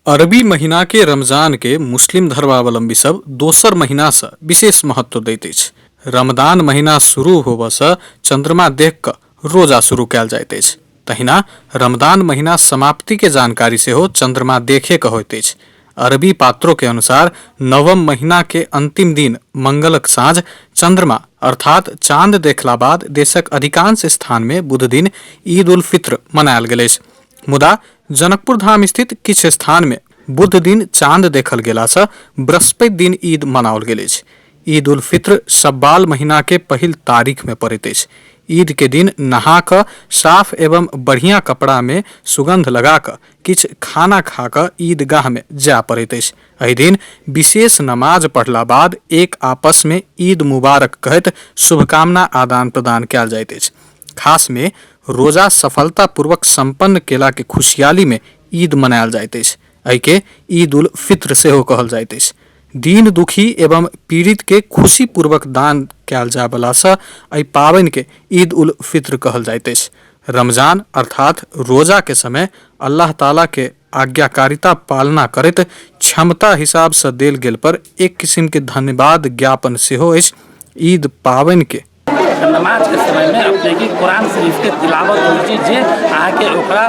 अरबी महीना के रमजान के मुस्लिम धर्मावलंबी सब दोसर महीना से विशेष महत्व दैत अछि। रमदान महीना शुरू होबऽ से चंद्रमा देख कऽ रोजा शुरू कयल जाइत अछि। तहिना रमदान महीना समाप्ति के जानकारी सेहो चंद्रमा देखे के होइत अछि। अरबी पात्रों के अनुसार नवम महीना के अंतिम दिन मंगलक साँझ चंद्रमा अर्थात चांद देखला बाद देशक अधिकांश स्थान में बुध दिन ईद उल फित्र मनायल गेल अछि। मुदा जनकपुर धाम स्थित किछु स्थान में बुध दिन चांद देखल गेला से बृहस्पति दिन ईद मनाओल गेल अछि। ईद उल फित्र शव्वाल महीना के पहिल तारीख में पड़ैत अछि। ईद के दिन नहा कऽ साफ एवं बढ़िया कपड़ा में सुगंध लगा कऽ किछु खाना खा कऽ ईदगाह में जाय पड़ैत अछि। एहि दिन विशेष नमाज पढ़ला बाद एक आपस में ईद मुबारक कहैत शुभकामना आदान प्रदान कयल जाइत अछि। खास में रोजा सफलतापूर्वक संपन्न केला के खुशहाली में ईद मनायल जाइत अछि। एहिके ईद उल फित्र सेहो कहल जाइत अछि। दीन दुखी एवं पीड़ित के खुशी पूर्वक दान कयल जायवला सँ एहि पाबनि के ईद उल फित्र कहल जाइत अछि। रमजान अर्थात रोजा के समय अल्लाह ताला के आज्ञाकारिता पालना करैत क्षमता हिसाब सँ देल गेल पर एक किसिम के धन्यवाद ज्ञापन सेहो अछि। ईद पाबनि के नमाजके समयमे अपनेके कुरान शरीफके तिलावत होइ छै, जे अहाँके ओकरा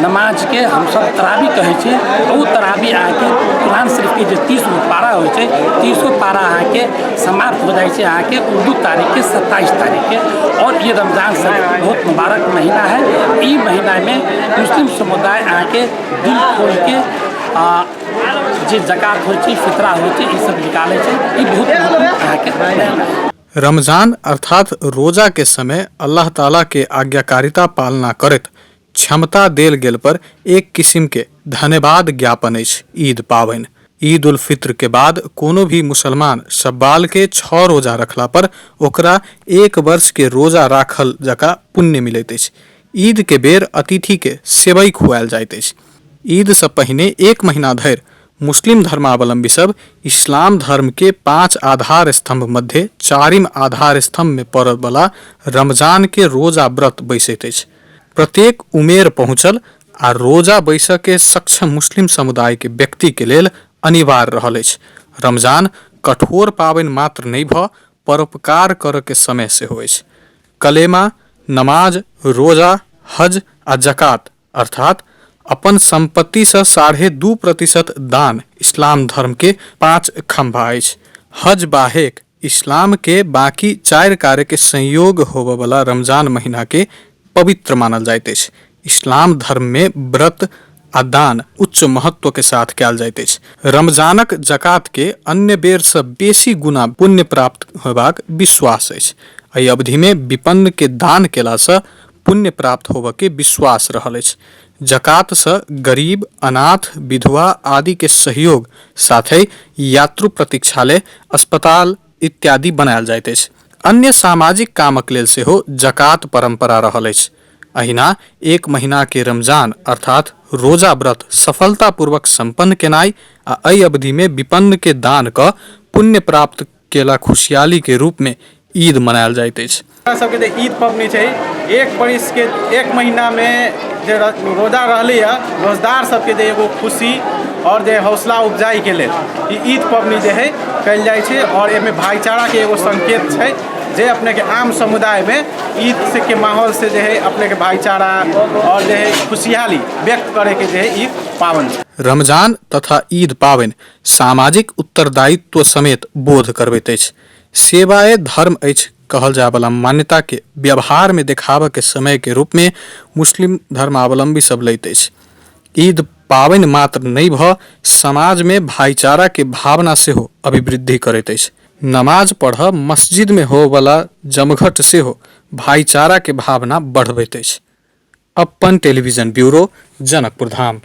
नमाजके हमसब तरावी कहै छी। ओ तरावी अहाँके कुरान शरीफके जे 30 गो पारा होइ छै, तीसो पारा अहाँके समाप्त हो जाइ छै अहाँके उर्दू तारीखके 27 तारीखके। आओर ई रमजान शरीफ बहुत मुबारक महीना है। ई महीनामे मुस्लिम समुदाय अहाँके दिल खोलिके जे जकात होइ छै, फितरा होइ छै, ई सब निकालै छै। ई बहुत अहाँके महीना है। रमजान अर्थात रोजा के समय अल्लाह ताला के आज्ञाकारिता पालना करैत क्षमता देल गेल पर एक किसिम के धन्यवाद ज्ञापन अछि ईद पाबनि। ईद उल फित्र के बाद कोनो भी मुसलमान शव्वाल के 6 रोजा रखला पर ओकरा एक वर्ष के रोजा राखल जका पुण्य मिलैत अछि। ईद के बेर अतिथि के सेवई खुआयल जाइत अछि। ईद से पहिने एक महीना धरि मुस्लिम धर्मावलंबी सब इस्लाम धर्म के 5 आधार स्तंभ मध्य चारिम आधार स्तंभ में पड़य वाला रमजान के रोजा व्रत बैसैत अछि। प्रत्येक उमेर पहुँचल आ रोजा बैसऽ के सक्षम मुस्लिम समुदाय के व्यक्ति के लेल अनिवार्य रहल अछि। रमजान कठोर पाबनि मात्र नहि भऽ परोपकार करऽ के समय सेहो अछि। कलेमा, नमाज, रोजा, हज आ जकात अर्थात अपन सम्पत्तिसँ 2.5% दान इस्लाम धर्म के 5 खम्भा अछि। हज बाहेक इस्लाम के बाकी 4 कार्य के संयोग होबयवला रमजान महीना के पवित्र मानल जाइत अछि। इस्लाम धर्म में व्रत आ दान उच्च महत्व के साथ कयल जाइत अछि। रमजानक जकात के अन्य बेर सँ बेसी गुना पुण्य प्राप्त होयबाक विश्वास अछि। एहि अवधि में विपन्न के दान केला सँ पुण्य प्राप्त होबऽ के विश्वास रहल अछि। जकात सँ गरीब, अनाथ, विधवा आदि के सहयोग साथै यात्रु प्रतीक्षालय, अस्पताल इत्यादि बनायल जाइत अछि। अन्य सामाजिक कामक लेल सेहो जकात परंपरा रहल अछि। अहिना एक महीना के रमजान अर्थात रोजा व्रत सफलतापूर्वक संपन्न केनाइ आ एहि अवधि में विपन्न के दान कऽ पुण्य प्राप्त केला खुशहाली के रूप में ईद मनायल जाइत अछि। हमरा सबके जे ईद पबनी छै, एक बरिसके एक महीनामे जे रोजा रहलै हँ, रोजदार सबके जे एगो खुशी आओर जे हौसला उपजाइके लेल ई ईद पबनी जे है कयल जाइ छै। आओर एहिमे भाईचाराके एगो संकेत छै जे अपनेके आम समुदायमे ईद से के माहौल से जे है अपनेके भाईचारा आओर जे है खुशहाली व्यक्त करैके जे है ई पाबनि छै। रमजान तथा ईद पाबनि सामाजिक उत्तरदायित्व समेत बोध करबैत अछि। सेवाए धर्म अछि कहल जायवला मान्यता के व्यवहार में देखाबऽ के समय के रूप में मुस्लिम धर्मावलंबी सब लैत अछि। ईद पाबनि मात्र नहि भऽ समाज में भाईचारा के भावना सेहो अभिवृद्धि करैत अछि। नमाज पढ़ऽ मस्जिद में होवला जमघट सेहो भाईचारा के भावना बढ़बैत अछि। अपन टेलीविजन ब्यूरो, जनकपुर धाम।